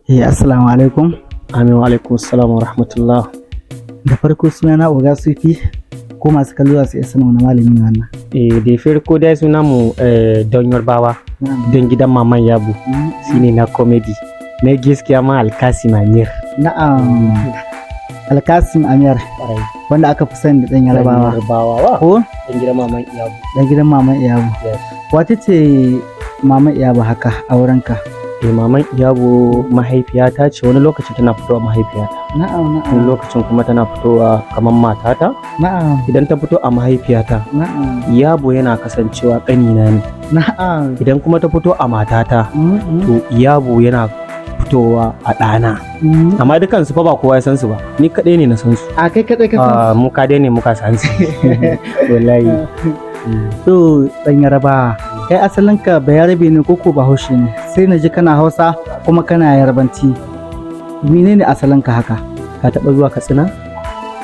Assalamu alaikum. Amin, wa alaikum assalam wa rahmatullah. Da farko, sunana Oga Sufi, ko masu kallo za su iya sanin wani malami ne wannan? Da farko dai suna mu Don Yarbawa, don gidan Maman Yabo, shine na comedy. Na gaskiya ma Alkasim Amir. Na'am. Alkasim Amir, wanda aka fi sani da ɗan Yarabawa. Yarbawa wa. Ko? Don gidan Maman Yabo. Ɗan gidan Maman Iyabo. Yes. Wace ce Maman Iyabo haka a wurinka? Maman Iyabo mahaifiyata ce. Wani lokacin tana fitowa mahaifiyata. Na'am Wani na'am. lokacin kuma tana fitowa kamar matata. Idan ta fito a mahaifiyata, Iyabo yana kasancewa ƙanina ne. Idan kuma ta fito a matata, to Iyabo yana fitowa a ɗana. Amma dukansu fa ba kowa ya san su ba, ni kaɗai ne na san su. A kai kaɗai ka san? Ah, mu kadai ne muka san su wallahi. To, ɗan Yarbawa, kai asalinka Bayarabe ne ko ko Bahaushe ne? Sai na ji kana Hausa kuma kana Yarbanci. Menene asalinka haka? Ka taɓa zuwa Katsina?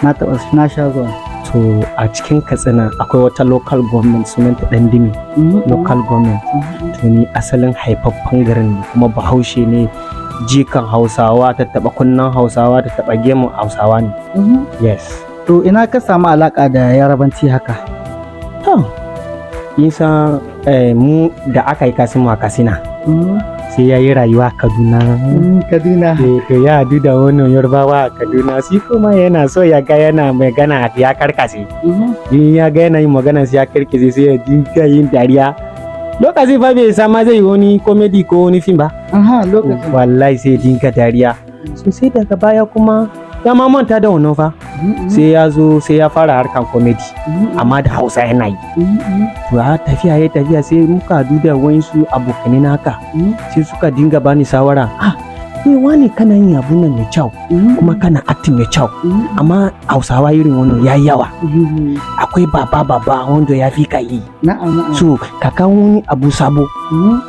Na taɓa, na sha zuwa. To, a cikin Katsina akwai wata local government sunanta Ɗandimi Local Government. To, ni asalin haifaffen garin ne, kuma Bahaushe ne, jikan Hausawa, ta taɓa kunnen Hausawa, ta taɓa gemun Hausawa ne. Yes. To, ina ka samu alaƙa da Yarabanci haka? To, isa mu da aka yi Kasimu a Katsina, sai ya yi rayuwa a Kaduna. Kaduna. To, ya hadu da wannan Yarbawa a Kaduna, shi kuma yana so ya ga yana magana ya karkace. In ya ga yana yin magana sai ya karkace, sai ya dinga yin dariya. Lokacin fa bai sama zai yi wani comedy ko wani film ba. Aha, lokacin. Wallahi sai ya dinga dariya. So sai daga baya kuma ya ma manta da wannan fa. Sai ya zo sai ya fara harkan comedy, amma da Hausa yana yi. To, a tafiya ya tafiya, sai muka hadu da wasu abokanai na haka, sai suka dinga bani shawara, "Ah, eh, wani kana yin abun nan mai kyau, kuma kana acting mai kyau, amma Hausawa irin wannan ya yi yawa. Akwai baba baba wanda ya fi ka yi." Na'am na'am. So ka kawo wani abu sabo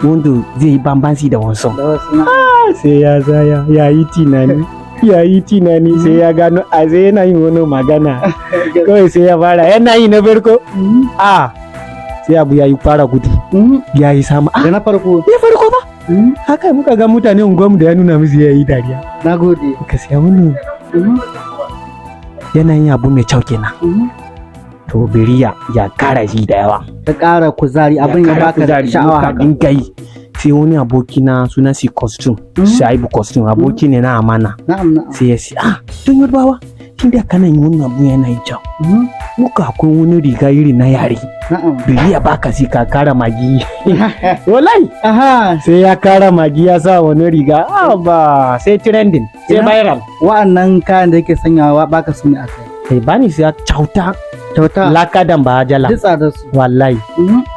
wanda zai yi bambanci da wansan. Da wasu, na'am. Sai ya zaya ya yi tunani, ya yi tunani, sai ya gano a sai yana yin wani magana kawai, sai ya fara yana yi na farko, a sai abu ya yi fara gudu, ya yi sama. Da na farko. Ya farko ba haka muka ga mutane unguwarmu da ya nuna musu ya yi dariya. Na gode. Ka siya wannan yanayin abu mai kyau kenan. To, biriya ya kara shi da yawa. Ka ƙara kuzari, abin ya kara baka kuzari, sha'awa muka haka. dinga yi, sai wani aboki na sunan shi Costume, Shaibu Costume, aboki ne na amana. Na'am na'am. Sai ya ce, "Ah, Don Yarbawa, tun da kana yin wannan abu yana yin kyau, muka akwai wani riga iri na yare, biri ya baka si ka kara magi." Wallahi. Sai ya kara magi, ya sa wani riga, ah, ba sai trending, sai Ina? viral. Wa'annan kayan da yake sanyawa baka su ne akai? Kai bani sai kyauta. Kyauta. Lakadan ba jala. Duk tsadar su. Wallahi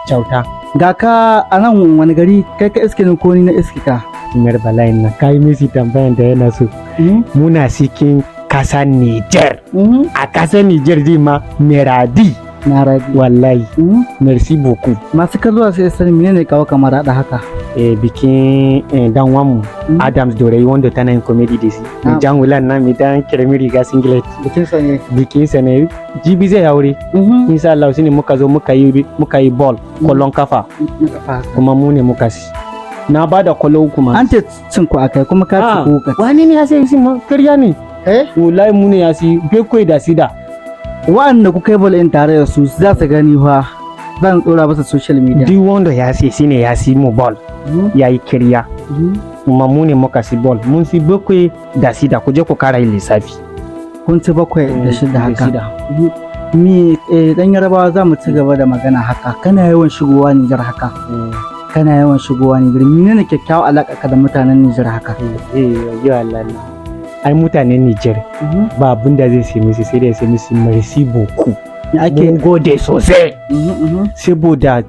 kyauta. Ga ka a nan, wani gari kai ka iske ni ko ni na iske ka? Kimar bala'in nan kai misi tambayan da yana so. Muna cikin kasar Niger, a kasar Niger zai ma Meradi. Na rabi. Wallahi, merci beaucoup. Masu kallo sai sani menene kawo kamar da haka? Bikin dan wanmu Adams Dorai, wanda tana yin comedy da shi mai jan wulan nan, mai dan kirmi riga singlet. Bikin sa ne. Bikin sa ne, jibi zai aure insha Allah. Shine muka zo muka yi ball, kwallon kafa. Na kafa haka. Kuma mu ne muka ci, na ba da kwallo kuma. An ce cin ku akai, kuma ka ci ku ka. Wani ne ya sai shi ma karya ne. Eh? Wallahi mu ne ya si bekwai da sida. Wa'anda kuka yi ball in tare da su za su gani fa, zan tsora masa social media. Duk wanda ya sai shine ya si mu ball, ya yi kirya. Kuma mu ne muka si ball, mun si 7 da 6, ku je ku kara yin lissafi. Kun ci 7 da 6 haka? Shida. Mi Dan Yarabawa, za mu ci gaba da magana haka. Kana yawan shigowa Nijar haka? Kana yawan shigowa Nijar, menene kyakkyawar alaƙa ka da mutanen Nijar haka? Eh, yo Allah na. Ai mutanen Niger ba abin da zai sai musu, sai da sai musu merci beaucoup. Me ake Mun gode sosai. Mhm, mhm. Saboda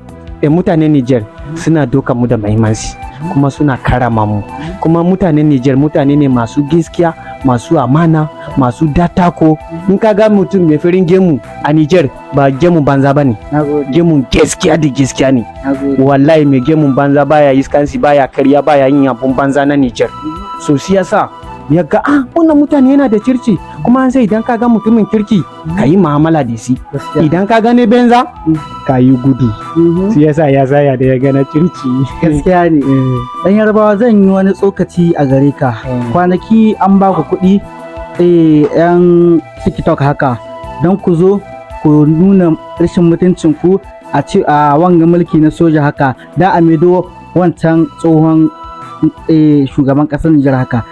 mutanen Niger suna doka mu da muhimmanci, kuma suna karama mu. Kuma mutanen Niger mutane ne masu gaskiya, masu amana, masu datako. In ka ga mutum mai farin gemu a Niger, ba gemu banza ba ne. Na gode. Gemun gaskiya da gaskiya ne. Na gode. Wallahi mai gemun banza baya iskansi, baya karya, baya yin abun banza na Niger. So shi yasa Ya ga, ah, wannan mutane yana da kirki. Kuma an sai idan ka ga mutumin kirki, ka yi mu'amala da shi. Idan ka gane benza, ka yi gudu. Shi yasa ya zaya da ya gana kirki. Gaskiya ne. Dan Yarbawa, zan yi wani tsokaci a gare ka. Kwanaki an ba ku kuɗi, yan TikTok haka, don ku zo ku nuna rashin mutuncin ku a ce a wanga mulki na soja haka da a maido wancan tsohon shugaban ƙasar Nijar haka.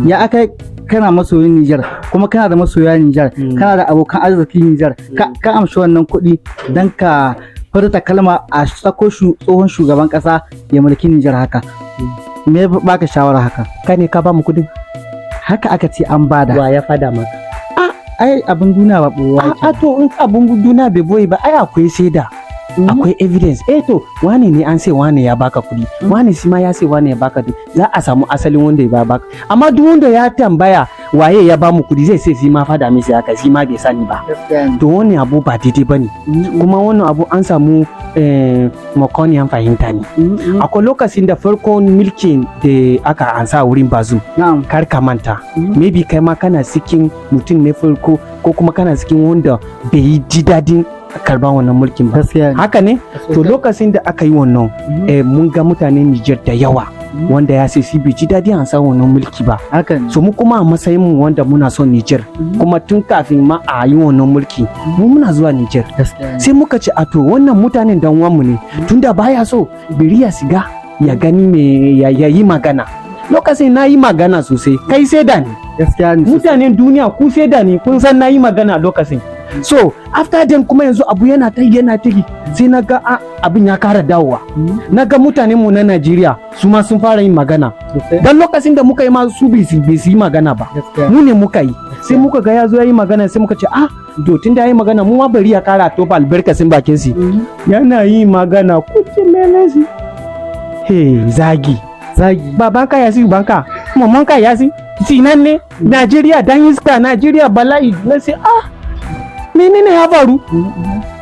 Ya aka kana masoyin Nijar, kuma kana da masoya Nijar, kana da abokan arzikin Nijar, ka amshi wannan kuɗi don ka furta kalma a sako tsohon shugaban ƙasa ya mulki Nijar haka. Me ya baka shawara haka? Kai ne ka ba mu kudin? Haka aka ce an bada. Wa ya fada maka? Ai abin duniya ba ɓoye yake. A to, in abun duniya bai boye ba, ai akwai shaida, akwai evidence. Eh, to wane ne an sai wane ya baka kudi, wane shi ma ya sai wane ya baka kudi, za a samu asalin wanda ya baka. Amma duk wanda ya tambaya waye ya bamu kudi, zai sai shi ma fada misi haka, shi ma bai sani ba. Gaskiya ne. To wannan abu ba daidai bane. Kuma wannan abu an samu makoniyan fahimta ne. Akwai lokacin da farkon mulkin da aka ansa wurin Bazoum, kar ka manta, maybe kai ma kana cikin mutum na farko ko kuma kana cikin wanda bai yi ji dadin karban wannan mulkin ba. Gaskiya ne. Haka ne. To lokacin da aka yi wannan, mun ga mutanen Niger da yawa wanda ya sai shi bai ji dadin an san wannan mulki ba. Haka ne. So mu kuma a matsayin mu wanda muna son Niger, kuma tun kafin ma a yi wannan mulki mu muna zuwa Niger, Gaskiya ne. sai muka ce a to, wannan mutanen dan uwanmu ne, tunda baya so biri ya shiga ya gani me ya yi magana. Lokacin na yi magana sosai, kai sai da ni. Gaskiya ne sosai. Mutanen duniya, ku sai da ni, kun san na yi magana lokacin. So after then kuma yanzu abu yana ta yana ta yi, sai na ga abin ya kara dawowa. Na ga mutanen mu na Najeriya su ma sun fara yin magana. Dan lokacin da muka yi ma su bai su yi magana ba. Mu ne muka yi, sai muka ga ya zo ya yi magana, sai muka ce ah, to tun da ya yi magana, mu ma bari ya kara tofa albarkacin bakin si. Yana yi magana, kuce melesi, hey, zagi. Zagi. Babanka ya si ubanka, mamanka ya si sinan ne, Najeriya dan iska, Najeriya bala'i. Na sai ah, menene ya faru?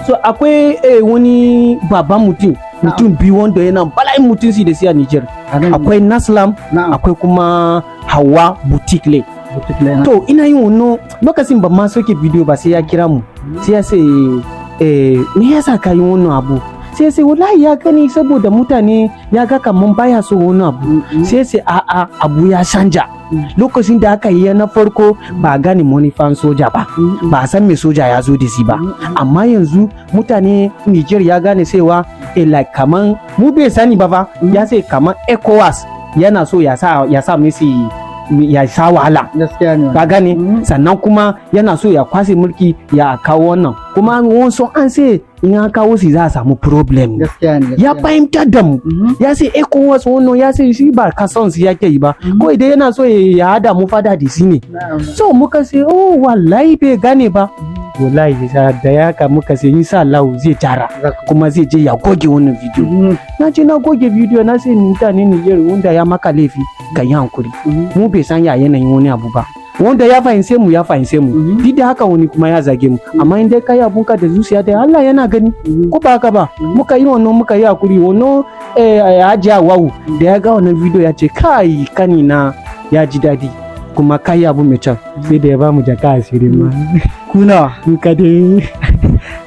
So akwai wani baban mutum, mutum biyu wanda yana bala'in mutunci da siya Niger. Akwai Naslam, akwai kuma Hawa Boutique Le. To ina yin wannan lokacin ban ma soke bidiyo ba, sai ya kira mu, sai ya ce me yasa ka yi wannan abu? Sai sai wallahi ya gani saboda mutane ya ga kaman baya so wani abu. Sai sai a'a, abu ya canja. Lokacin da aka yi na farko ba gane manufan soja ba, ba san me soja ya zo da shi ba. Amma yanzu mutane Niger ya gane cewa like kaman mu bai sani ba fa, ya ce kaman ECOWAS yana so ya sa misi ya sa wahala. Gaskiya ne. Ka gane? Sannan kuma yana so ya kwashe mulki ya kawo wannan, kuma wasu an ce in an kawo shi za a samu problem. Gaskiya ne. Ya fahimtar da mu, ya ce ECOWAS wannan, ya ce shi ba kasan su yake yi ba, ko idan yana so ya hada mu fada da shi ne. So muka ce oh, wallahi bai gane ba wallahi. Da ya ka muka ce insha Allah zai jara, kuma zai je ya goge wannan bidiyo. Na je na goge bidiyo, na ce mutane Niger, wanda ya maka laifi ka yi hankuri, mu bai san ya yanayin wani abu ba. Wanda ya fahimce mu ya fahimce mu, duk da haka wani kuma ya zage mu. Amma in dai ka yi abunka da zuciya da Allah yana gani, ko ba haka ba? Muka yi wannan, muka yi hakuri. Wannan Hajiya Wawu da ya ga wannan bidiyo ya ce kai, kani na ya ji daɗi, kuma kai abu mai kyau, sai da ya ba mu jaka 20 ma. Ku nawa? Ku kadai.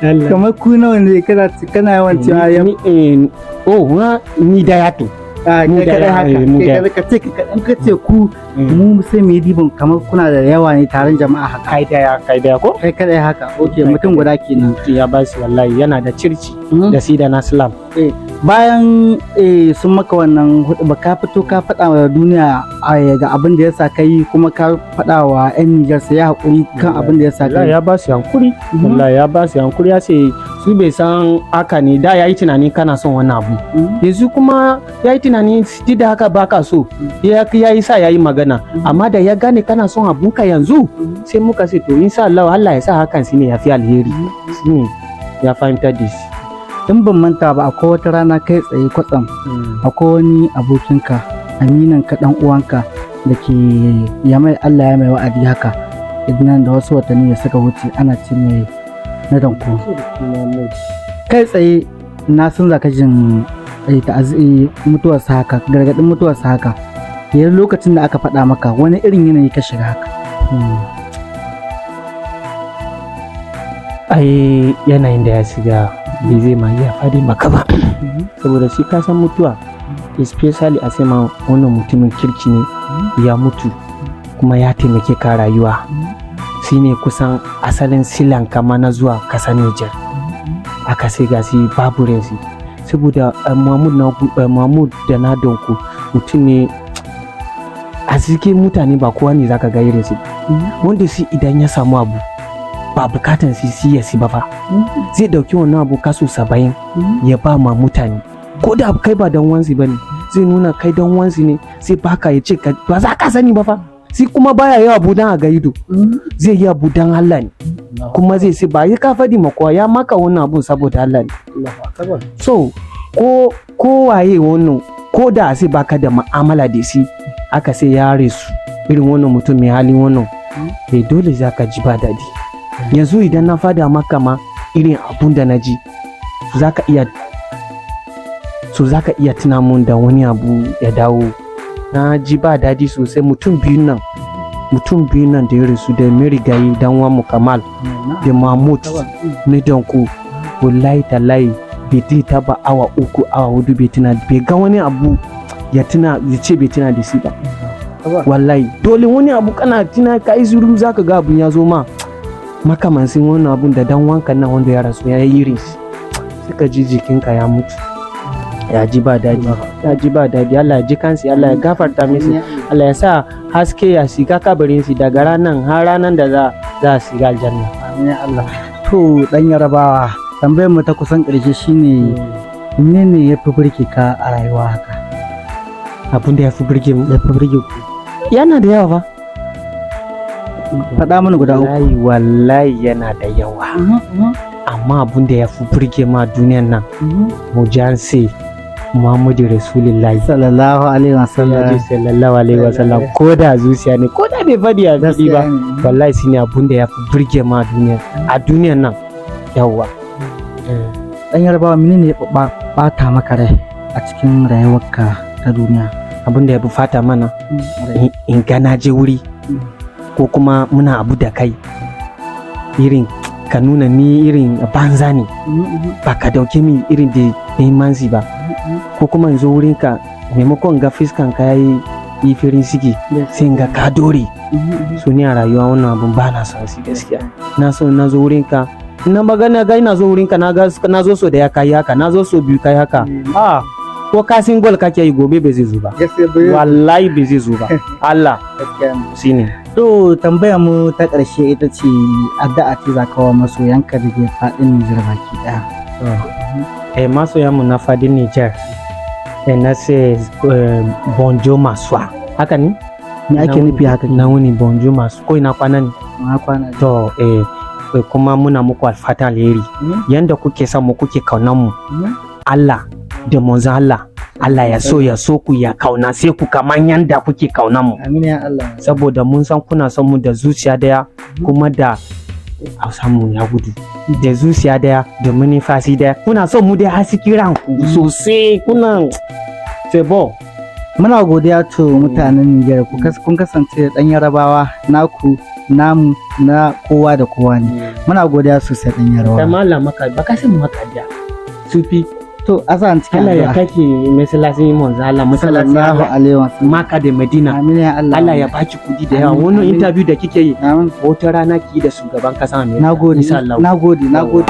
Allah. Kamar ku nawa ne? Kana yawan cewa ya Ni, oh ni daya to. A mu kai da kadai haka? Mu kai da. Kadai ka ce in ka ce ku, mu sai mu yi dibin kamar kuna da yawa ne, taron jama'a haka. Kai daya, kai daya ko. Kai kadai haka, okay. Kai Mutum kadai. guda kenan. Ya ba shi wallahi, yana da circi da si da naslam. Bayan sun maka wannan hudu ba, ka fito ka faɗa wa duniya ga abin da ya sa kai, kuma ka faɗa wa 'yan Nijar su ya haƙuri kan abin da ya sa Wallahi kai. ya ba su hankuri. Wallahi ya ba su hankuri, ya ce su bai san haka ne da ya yi tunani kana son wannan abu, yanzu kuma ya yi tunani duk da haka baka so, ya yi sa ya yi magana. Amma da ya gane kana son abunka yanzu, sai muka ce to insha Allah, Allah ya sa hakan shine ya fi alheri, shine ya fahimtar da shi. In ban manta ba, akwai wata rana kai tsaye kwatsam akwai wani abokinka, aminin ka, dan uwanka da ke ya mai Allah ya mai wa'adi haka idan da wasu watanni da suka wuce, ana ce mai na danko. Kai tsaye na san zaka jin mutuwarsa haka, gargadin mutuwarsa haka. Yanzu lokacin da aka faɗa maka, wani irin yanayi ka shiga haka? Ai yanayin da ya shiga bai zai ma iya fadi maka ba, saboda shi ka san mutuwa, especially a sai ma wannan mutumin kirki ne ya mutu kuma ya taimake ka rayuwa, shine kusan asalin silan kama na zuwa kasar Niger. Aka sai ga shi babu rensi, saboda Mahmud na Mahmud da na Donko mutum ne a cikin mutane, ba kowa ne zaka ga irin shi wanda shi idan ya samu abu ba bukatan shi ya si ba fa, zai dauki wannan abu kaso 70 ya ba ma mutane. Ko da kai ba dan wansi bane, zai nuna kai dan wansi ne, sai baka ya ce ba za ka sani ba fa. Shi kuma baya yi abu dan a ga ido, zai yi abu dan Allah ne, kuma zai sai ba yi ka fadi ma kowa ya maka wannan abun saboda Allah ne. So ko waye wannan, ko da sai baka da ma'amala da shi, aka sai ya rasu irin wannan mutum mai halin wannan, eh dole za ka ji ba daɗi. Yanzu idan na fada maka ma irin abun da na ji, za ka iya tuna mun da wani abu ya dawo. Na ji ba daɗi sosai. Mutum biyun nan da ya rasu, da marigayi dan mu Kamal da Mahmud na Danko, wallahi tallahi bai zai taba awa 3, awa 4 bai tuna, bai ga wani abu ya tuna ya ce bai tuna da shi ba. Wallahi dole wani abu kana tuna ka yi zuru, za ka ga abun ya zo ma makamansin wannan abun da dan wankan nan wanda ya rasu ya yi irin shi, suka ji jikinka ya mutu, ya ji ba daɗi, ya ji ba daɗi. Allah ya ji kansi, Allah ya gafarta misi, Allah ya sa haske ya shiga kabarin shi daga ranan har ranan da za a shiga aljanna. Amin ya Allah. To dan Yarabawa, tambayar mu ta kusan ƙarshe shine, menene ya fi burge ka a rayuwa haka? Abun da ya fi burge mu? Ya fi burge ku. Yana da yawa fa. Faɗa mana guda 3. Wallahi wallahi yana da yawa, amma abun da ya fi burge ma duniyan nan, mu ji an ce Muhammadu Rasulullahi sallallahu alaihi wasallam. Ya ji sallallahu alaihi wasallam, ko da zuciya ne, ko da bai faɗi a fili ba, wallahi shine abun da ya fi burge ma duniya a duniyan nan, yawwa. Dan Yarbawa, menene ya bata maka rai a cikin rayuwarka ta duniya? Abun da ya fi fata mana, in ga na je wuri ko kuma muna abu da kai, irin ka nuna ni irin banza ne, ba ka dauke min irin da muhimmanci ba, ko kuma in zo wurin ka, maimakon ga fiskan ka yayi yi farin ciki, sai in ga ka dore. So ni a rayuwa wannan abun ba na son shi gaskiya. Na so na zo wurin ka, na magana ga ina zo wurin ka, na ga na zo so da ya kai haka, na zo so biyu kai haka, a ko kasin gol kake yi, gobe bai zai zo ba, wallahi bai zai zo ba, Allah shine. To tambaya mu ta ƙarshe ita ce addu'a ce za ka wa masoyanka da ke faɗin Nijar baki ɗaya. Eh, masoyan mu na fadin Niger, eh, na ce bonjour maswa, haka ne. Me ake nufi haka? Na wuni, bonjour masu ko ina kwana ne. Na kwana. To eh, kuma muna muku alfatan alheri. Yanda kuke son mu, kuke kaunan mu, Allah da manzon Allah, Allah ya so ku, ya kauna sai ku kaman yanda kuke kaunan mu. Amin ya Allah. Saboda mun san kuna son mu da zuciya daya, kuma da Hausa mu ya gudu, da zuciya daya da manifasi daya, kuna son mu dai har ranku sosai, kuna c'est bon. Muna godiya. To mutanen Nijar, kun kasance da ɗan Yarabawa, naku, namu, na kowa da kowa ne. Muna godiya sosai, ɗan Yarabawa. Kai mallam maka baka san maka da sufi. To a sa cikin Allah ya addu'a. kake masallacin manzo Allah, masallacin Sallallahu Allah alaihi wasallam. Maka da Madina. Amin ya Allah. Allah ya baki kudi da yawa. Amin, Wannan amin. interview da kike yi, Amin. wata rana ki yi da shugaban kasa Amerika. Nagode. Insha Allah. Nagode, nagode.